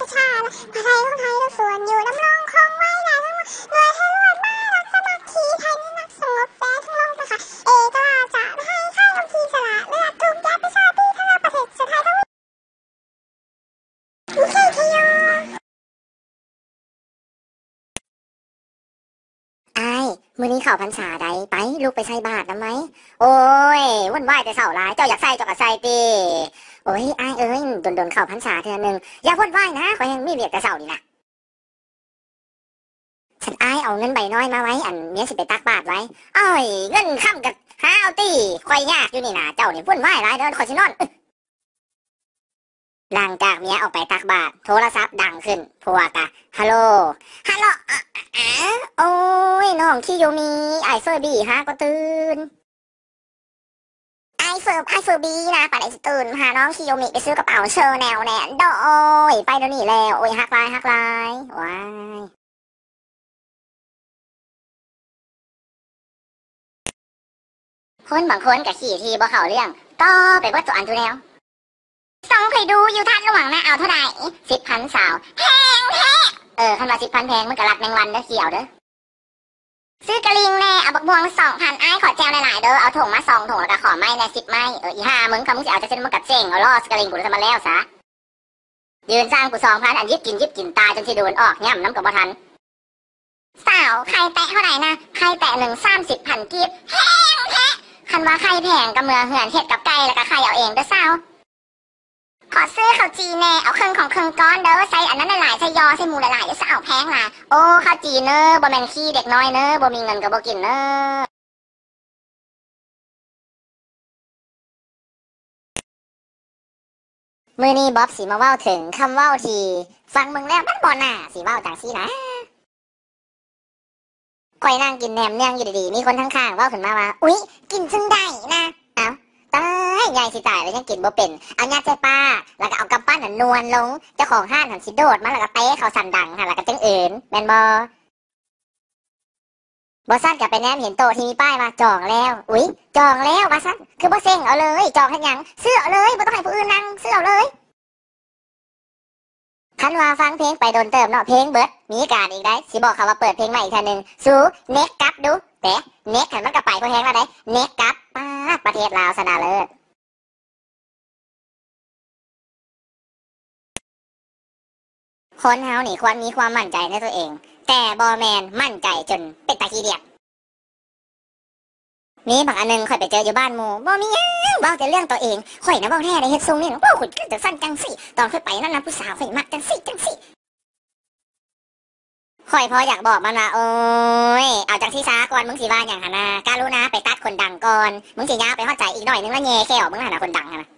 ປະຊາລະ ປະໄທຂອງໄທທຸກສ່ວນຢູ່ ດຳລົງຄົງໄວ້ໄດ້ທັງໝົດ ດ້ວຍໃຫ້ລວດມາລັກສະມັກຄີ ໄທນີ້ມັກສະຫງົບແດ່ທັງໂລກນະຄະ ເອກະລາດຈະໄດ້ໃຫ້ໄທລົງທີ່ສະຫຼະເລືອດທຸກຢ່າໄປຊາຕີ ທັງລະປະເທດ ຊາດໄທທັງ ອ້າຍ ມື້ນີ້ເຂົ້າພັນສາໃດ໋ ໄປ ລຸກໄປໃສ່ບາດນຳໄວ. ໂອ້ຍ ວຸ້ນວາຍແຕ່ເຊົ້າຫຼາຍ ເຈົ້າຢາກໃສ່ເຈົ້າກໍໃສ່ຕິ. ໂອ້ຍ ອ້າຍເອີຍ ດົນໆເຂົ້າພັນສາເທື່ອໜຶ່ງ. ຢ່າວຸ້ນວາຍນະ ຂ້ອຍຍັງມີວຽກແຕ່ເຊົ້ານີ້ນະ. ຊັ້ນອ້າຍເອົາເງິນໃບນ້ອຍມາໄວ ອັນເມຍຊິໄປຕັກບາດໄວ. ໂອ້ຍ ເງິນຄຳກໍຫາເອົາຕິ ຂ້ອຍຍາກຢູ່ນີ້ນະ ເຈົ້ານີ້ວຸ້ນວາຍຫຼາຍເດີ ຂ້ອຍຊິນອນ. ຫຼັງຈາກເມຍອອກໄປຕັກບາດ ໂທລະສັບດັງຂຶ້ນ ຜົວກະ ຮັລໂຫຼ ຮັລໂຫຼ ອາ ອາ ໂອ້ຍ ນ້ອງຄິໂຍມິ ອ້າຍເຟີບີຫາກໍຕື່ນ. ອ້າຍເຟີ ອ້າຍເຟີບີນະ ປານໃດຊິຕື່ນ ຫານ້ອງຄິໂຍມິໄປຊື້ກະເປົາເຊີແນວແດ່. ໂດຍ ໄປດຽວນີ້ແລ້ວ. ໂອ້ຍ ຮັກຫຼາຍ ຮັກຫຼາຍ ວ້າຍ. ຄົນບາງຄົນກໍຂີ້ຖີ່ບໍ່ເຂົ້າເລື່ອງ ຕໍ່ໄປເບິດທຸກອັນທຸກແນວ. ສ່ອງຂ້ອຍດູຢູ່ທາດຫຼວງນະ ເອົາເທົ່າໃດ? ສິບພັນຊາວ ແພງແທ້. ເອີ ຄັນວ່າສິບພັນແພງ ມຶງກໍລັດແມງວັນເດີ ຂີ້ເອົາເດີ. ຊື້ກະລິ່ງແດ່ ເອົາບັກມ່ວງສອງພັນ. ອ້າຍ ຂໍແຈ່ວຫຼາຍໆເດີ ເອົາຖົງມາສອງຖົງ ແລ້ວກໍຂໍໄມ້ແດ່ສິບໄມ້. ເອີ ອີຫ່າ ມຶງ ຄັນມຶງຊິເອົາຈັກເຊັ່ນ ມຶງກໍເຈັ້ງເອົາລໍ້ ຊື້ກະລິ່ງກູຊະມັນແລ້ວຊະ. ຢືມສັ່ງກູສອງພັນ ອັນຫຍິບກິນຫຍິບກິນຕາຍ ຈົນຊິດູນອອກ ຫຍ້ຳນຳກໍບໍ່ທັນ. ສາວ ໄຂ່ແຕະເທົ່າໃດນະ? ໄຂ່ແຕະໜຶ່ງສາມສິບພັນກີບ ແພງແທ້. ຄັນວ່າໄຂ່ແພງກໍເມືອເຮືອນເຮັດກັບໄກ່ ແລ້ວກໍໄຂ່ເອົາເອງເດີສາວ. ຂໍຊື້ເຂົ້າຈີ່ແດ່ ເອົາເຄິ່ງຂອງເຄິ່ງກ້ອນເດີ ໃສ່ອັນນັ້ນຫຼາຍໆ ໃສ່ຍໍໃສ່ໝູຫຼາຍໆ ຢ່າຊະເອົາແພງຫຼາຍ. ໂອ້ ເຂົ້າຈີ່ເນີ ບໍ່ແມ່ນຂີ້ເດັກນ້ອຍເນີ ບໍ່ມີເງິນກໍບໍ່ກິນເນີ. ມື້ນີ້ບອບຊິມາເວົ້າເຖິງຄຳເວົ້າທີ່ຟັງເບິ່ງແລ້ວມັນບໍ່ໜ້າຊິເວົ້າຈັ່ງຊີ້ນະ. ຂ້ອຍນັ່ງກິນແໜມເນືອງຢູ່ດີໆ ມີຄົນຂ້າງໆເວົ້າຂຶ້ນມາວ່າ ອຸ້ຍ ກິນຈັ່ງໃດນະ? ເອົ້າ ຕາຍ ໃຫຍ່ຊິຕາຍແລ້ວຍັງກິນບໍ່ເປັນ. ເອົາຍັດໃສ່ປາກ ແລ້ວກໍເອົາກຳປັ້ນຫັ້ນນວນລົງ ເຈົ້າຂອງຮ້ານຫັ້ນຊິໂດດມາ ແລ້ວກໍເຕະເຂົ້າສັນດັງຫັ້ນ ແລ້ວກໍຈຶ່ງອື່ນ ແມ່ນບໍ່? ບໍ່ຊັ້ນກໍໄປແນມເຫັນໂຕະທີ່ມີປ້າຍວ່າຈອງແລ້ວ. ອຸ້ຍ ຈອງແລ້ວວ່າຊັ້ນ ຄືບໍ່ເສັງເອົາເລີຍ? ຈອງເຮັດຫຍັງ? ຊື້ເອົາເລີຍ ບໍ່ຕ້ອງໃຫ້ຜູ້ອື່ນນັ່ງ ຊື້ເອົາເລີຍ. ຄັນວ່າຟັງເພງໄປດົນເຕີບເນາະ ເພງເບິດ ມີການອີກໄດ໋ ຊິບອກເຂົາວ່າເປີດເພງໃໝ່ອີກເທື່ອໜຶ່ງ. ສູເນັກກັບດູ ແປ ເນັກຫັ້ນມັນກໍໄປພໍແຮງແລ້ວເດ ເນັກກັບ. ປາດ ປະເທດລາວຊະນະເລີດ. ຄົນເຮົານີ້ຄວນມີຄວາມໝັ້ນໃຈໃນຕົວເອງ ແຕ່ບໍ່ແມ່ນໝັ້ນໃຈຈົນເປັນຕາຂີ້ດຽດ. ມີບັກອັນໜຶ່ງ ຂ້ອຍໄປເຈີຢູ່ບ້ານໝູ່ ບໍ່ມີຫຍັງ ເວົ້າແຕ່ເລື່ອງຕົວເອງ. ຂ້ອຍນະເວົ້າແທ້ໄດ໋ ເຮັດຊົງນີ້ ໂອ້ ຂ້ອຍຄືຈັ່ງຊັ້ນຈັ່ງຊີ້ ຕອນຂ້ອຍໄປນັ້ນນະ ຜູ້ສາວຂ້ອຍມັກຈັ່ງຊີ້ຈັ່ງຊີ້. ຂ້ອຍພໍຢາກບອກມັນວ່າ ໂອ້ຍ ເອົາຈັ່ງຊີ້ຊະ ກ່ອນມຶງຊິວ່າຫຍັງຫັ້ນນະ ກະລຸນາໄປຕັດຂົນດັງກ່ອນ ມຶງຊິຍາວໄປຮອດໃສອີກໜ້ອຍໜຶ່ງ ແລ້ວແຍ່ແຂ້ວມຶງຫັ້ນນະ ຂົນດັງຫັ້ນນະ.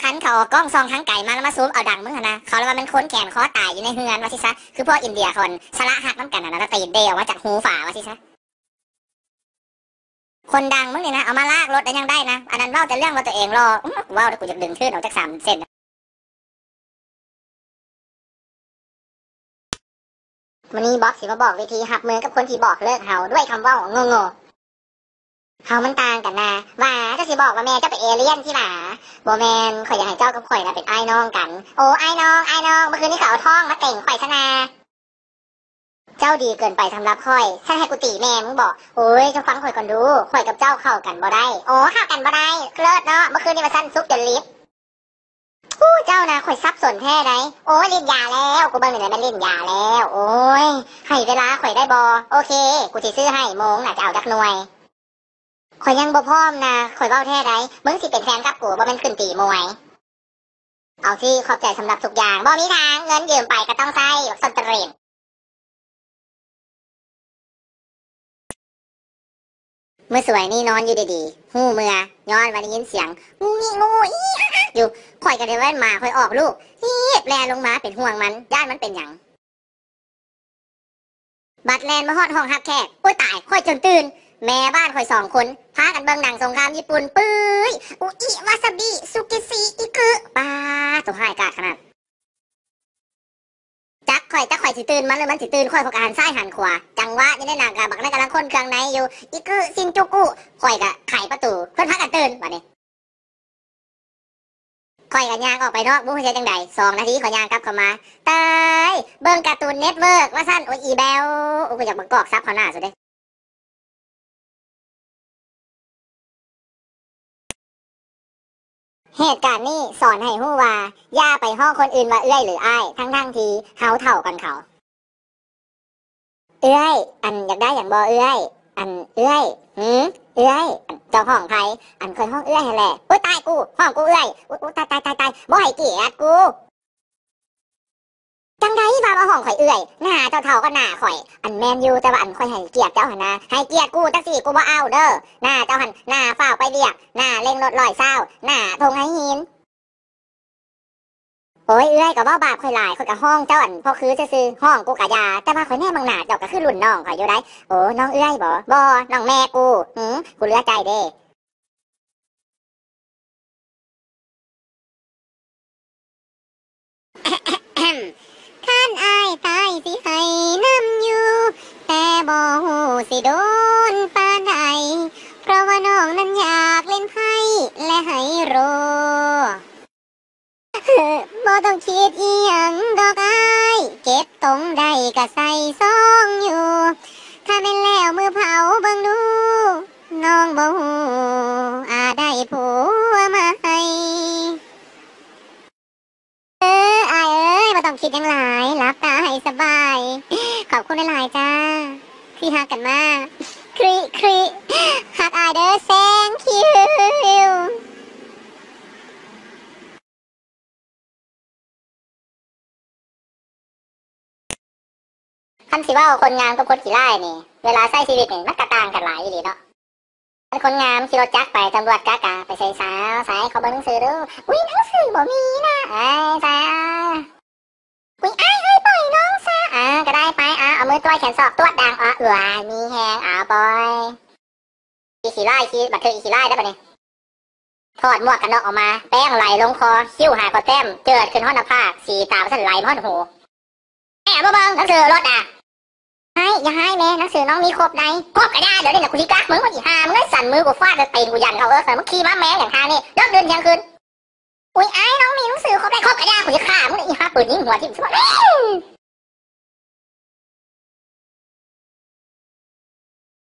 ຄັນເຂົາເອົາກ້ອງສ່ອງທາງໄກມາ ແລ້ວມາຊູມເອົາດັງມຶງຫັ້ນນະ ເຂົາລະວ່າແມ່ນຄົນແຂນຄໍຕາຍຢູ່ໃນເຮືອນວ່າຊີ້ຊະ ຄືພວກອິນເດຍເຂົາສະຫຼະຮັກນຳກັນຫັ້ນນະ ແລ້ວຕີນເດອອກມາຈາກຮູຝາວ່າຊີ້ຊະ. ຄົນດັງມຶງນີ້ນະ ເອົາມາລາກລົດໄດ້ຍັງໄດ້ນະ ອັນນັ້ນເວົ້າແຕ່ເລື່ອງວ່າຕົວເອງຫຼໍ່. ອື ກູເວົ້າແລ້ວກູຢາກດຶງຄືນອອກຈາກສາມເສັ້ນ. ມື້ນີ້ບອບຊິມາບອກວິທີຮັບມືກັບຄົນທີ່ບອກເລີກເຮົາດ້ວຍຄຳເວົ້າໂງ່ໆ. ເຮົາມັນຕ່າງກັນນາ ຫວາ ເຈົ້າຊິບອກວ່າແມ່ເຈົ້າເປັນເອລຽນຕິຫວາ? ບໍ່ແມ່ນ ຂ້ອຍຢາກໃຫ້ເຈົ້າກັບຂ້ອຍນະເປັນອ້າຍນ້ອງກັນ. ໂອ ອ້າຍນ້ອງ ອ້າຍນ້ອງ ເມື່ອຄືນນີ້ເຂົາເອົາທ້ອງມາເຕັງຂ້ອຍຊະນາ. ເຈົ້າດີເກີນໄປສຳລັບຂ້ອຍ ຊັ້ນໃຫ້ກູຕີແມ່ມຶງບໍ? ໂອ້ຍ ເຈົ້າຟັງຂ້ອຍກ່ອນດູ ຂ້ອຍກັບເຈົ້າເຂົ້າກັນບໍ່ໄດ້. ໂອ ເຂົ້າກັນບໍ່ໄດ້ ເລີດເນາະ ເມື່ອຄືນນີ້ວ່າຊັ້ນ ສຸກຈົນລິບ. ໂອ້ ເຈົ້ານະ ຂ້ອຍສັບສົນແທ້ໃດ໋. ໂອ້ຍ ຫຼິ້ນຢາແລ້ວ ກູເບິ່ງນີ້ແຫຼະແມ່ນຫຼິ້ນຢາແລ້ວ. ໂອ້ຍ ໃຫ້ເວລາຂ້ອຍໄດ້ບໍ່? ໂອເຄ ກູຊິຊື້ໃຫ້ ໂມງນະຈະເອົາຈັກໜ່ວຍ? ຂ້ອຍຍັງບໍ່ພ້ອມນະ ຂ້ອຍເວົ້າແທ້ໃດ໋. ມຶງຊິເປັນແຟນກັບກູ ບໍ່ແມ່ນຂຶ້ນຕີມວຍ. ເອົາຊິ ຂອບໃຈສຳລັບທຸກຢ່າງ. ບໍ່ມີທາງ ເງິນຢືມໄປກໍຕ້ອງໃຊ້ ບັກສົ້ນຕີນ. ມື້ສວຍນີ້ນອນຢູ່ດີໆ ຫູເມືອ ຍ້ອນວ່າໄດ້ຍິນສຽງງູງງິງງູງງູອີອາອາຢູ່. ຂ້ອຍກໍໄດ້ແວ່ນໝາຂ້ອຍອອກລູກ ຮີບແລ່ນລົງມາເປັນຫ່ວງມັນ ຢ້ານມັນເປັນຫຍັງ. ບັດແລ່ນມາຮອດຫ້ອງຮັບແຂກ ໂອ້ຍຕາຍ ຂ້ອຍຈົນຕື່ນ. ແມ່ບ້ານຂ້ອຍສອງຄົນ ພາກັນເບິ່ງໜັງສົງຄາມຍີ່ປຸ່ນ ປຶ້ຍ ອຸອິ ວາຊາບິ ສຸກິຊິ ອິກຶ. ປາດ ໂຕຮ້າຍກາດຂະໜາດ. ຈັກຂ້ອຍ ຈັກຂ້ອຍຊິຕື່ນມັນ ຫຼືມັນຊິຕື່ນຂ້ອຍ ຂ້ອຍກໍຫັນຊ້າຍຫັນຂວາ. ຈັງຫວະຢູ່ໃນໜັງກະ ບັກນັ້ນກຳລັງຄົນເຄື່ອງໃນຢູ່ ອິກຶ ຊິນຈູກຸ. ຂ້ອຍກະໄຂປະຕູ ເພິ່ນພາກັນຕື່ນບາດນີ້. ຂ້ອຍກໍຍ່າງອອກໄປນອກ ບໍ່ຮູ້ເຮັດຈັ່ງໃດ ສອງນາທີຂ້ອຍຍ່າງກັບເຂົ້າມາ ຕາຍ ເບິ່ງກາຕູນເນັດເວີກວ່າຊັ້ນ ໂອ້ຍ ອີແບວ ໂອ້ຍ ກູຢາກບັກກອກສັບເຂົ້າໜ້າສຸດເດ. ເຫດການນີ້ສອນໃຫ້ຮູ້ວ່າ ຢ່າໄປຮ້ອງຄົນອື່ນວ່າເອື້ອຍ ຫຼື ອ້າຍ ທັງໆທີ່ເຮົາເຖົ້າກວ່າເຂົາ. ເອື້ອຍ ອັນ ຢາກໄດ້ຫຍັງບໍ່ເອື້ອຍ? ອັນ ເອື້ອຍ ຫື ເອື້ອຍ ອັນ ເຈົ້າຮ້ອງໃຜ? ອັນ ຂ້ອຍຮ້ອງເອື້ອຍຫັ້ນແຫຼະ. ໂອ້ຍ ຕາຍກູ ຮ້ອງກູເອື້ອຍ ໂອ້ຍ ໂອ້ຍ ຕາຍ ຕາຍ ຕາຍ ຕາຍ ບໍ່ໃຫ້ກຽດກູ. ຈັ່ງໃດວ່າມາຮ້ອງຂ້ອຍເອື້ອຍ? ໜ້າເຈົ້າເທົ່າກັບໜ້າຂ້ອຍ. ອັນ ແມ່ນຢູ່ ແຕ່ວ່າ ອັນ ຂ້ອຍໃຫ້ກຽດເຈົ້າຫັ້ນນາ. ໃຫ້ກຽດກູ ຈັ່ງຊີ້ກູບໍ່ເອົາເດີ້. ໜ້າເຈົ້າຫັ້ນ ໜ້າຟ້າວໄປວຽກ ໜ້າເລັ່ງລົດຮ້ອຍຊາວ ໜ້າທົ່ງໄຫຫີນ. ໂອ້ຍ ເອື້ອຍກໍເວົ້າບາບຂ້ອຍຫຼາຍ ຂ້ອຍກໍຮ້ອງເຈົ້າ ອັນ ພໍຄືຊື່ໆ ຮ້ອງກູກະຢ່າ ແຕ່ວ່າຂ້ອຍແນມເບິ່ງໜ້າເຈົ້າກໍຄືລຸ້ນນ້ອງຂ້ອຍຢູ່ໃດ໋. ໂອ້ ນ້ອງເອື້ອຍບໍ? ບໍ່ ນ້ອງແມ່ກູ. ຫື ກູເຫຼືອໃຈເດ້. ຄັນອ້າຍຕາຍຊິໃຫ້ນຳຢູ່ ແຕ່ບໍ່ຮູ້ຊິໂດນປານໃດ ເພາະວ່ານ້ອງນັ້ນຢາກຫຼິ້ນໄພ້ ແລະ ໄຮໂລ. ບໍ່ຕ້ອງຄິດອີ່ຫຍັງດອກອ້າຍ ເກັບຕົງໄດ້ກະໃສ່ຊອງຢູ່ ຖ້າແມ່ນແລ້ວມື້ເຜົາເບິ່ງດູ ນ້ອງບໍ່ຮູ້ອາໄດ້ຜົວໃໝ່. ເອີ ອ້າຍເອີຍ ບໍ່ຕ້ອງຄິດຫຍັງຫຼາຍ ຫຼັບຕາໃຫ້ສະບາຍ. ຂອບຄຸນຫຼາຍໆຈ້າ ທີ່ຮັກກັນມາ ຄຣິ ຄຣິ ຮັກອ້າຍເດີ້ thank you. ຄັນຊິເວົ້າຄົນງາມກັບຄົນຂີ້ລ້າຍນີ້ ເວລາໃຊ້ຊີວິດນີ້ ມັນກະຕ່າງກັນຫຼາຍອີ່ຫຼີເນາະ. ຄັນຄົນງາມຂີ່ລົດຈັກໄປ ຕຳຫຼວດກະກະ ໄປໃສສາວ ໃສ ຂໍເບິ່ງໜັງສືດູ. ອຸ້ຍ ໜັງສືບໍ່ມີນະ ເອີຍ ສາວ. ອຸ້ຍ ອ້າຍເອີຍ ປ່ອຍນ້ອງຊະ. ອາ ກະໄດ້ໄປ ອາ ເອົາມືຕ້ວຍແຂນສອກ ຕວດດັງ ອາ ເອື້ອຍ ມີແຮງ ອາ ປ່ອຍ. ອີຂີ້ລ້າຍ ຂີ້ບັກເທີອີຂີ້ລ້າຍໄດ໋ບັດນີ້. ຖອດໝວກກັນນັອກອອກມາ ແປ້ງໄຫຼລົງຄໍ ຄິ້ວຫາກໍແຕ້ມ ເຈີດຂຶ້ນຮອດໜ້າຜາກ ສີຕາວ່າຊັ້ນໄຫຼມາຮອດຫູ. ແອ ມາເບິ່ງໜັງສືລົດນະ. ອ້າຍ ຢ່າຮ້າຍແມ່ ໜັງສືນ້ອງມີຄົບໃດ໋. ຄົບກະຢ່າ ດຽວນີ້ນະ ກູຊິກັກມຶງ ອີຫ່າ ມຶງເອີຍ ສັ່ນມືກູຟາດໃສ່ຕີນກູຢັນເຂົ້າເອີ ໃສ່ມຶງຂີ່ມາແມ່ງຫຍັງທ່ານີ້ ເດີນເດີນທຽງຄືນ. ອຸ້ຍ ອ້າຍ ນ້ອງມີໜັງສືຄົບໃດ໋. ຄົບກະຢ່າ ກູຊິຂ້າມຶງ ອີຫ່າ ປືນຍິງຫົວຖິ້ມ.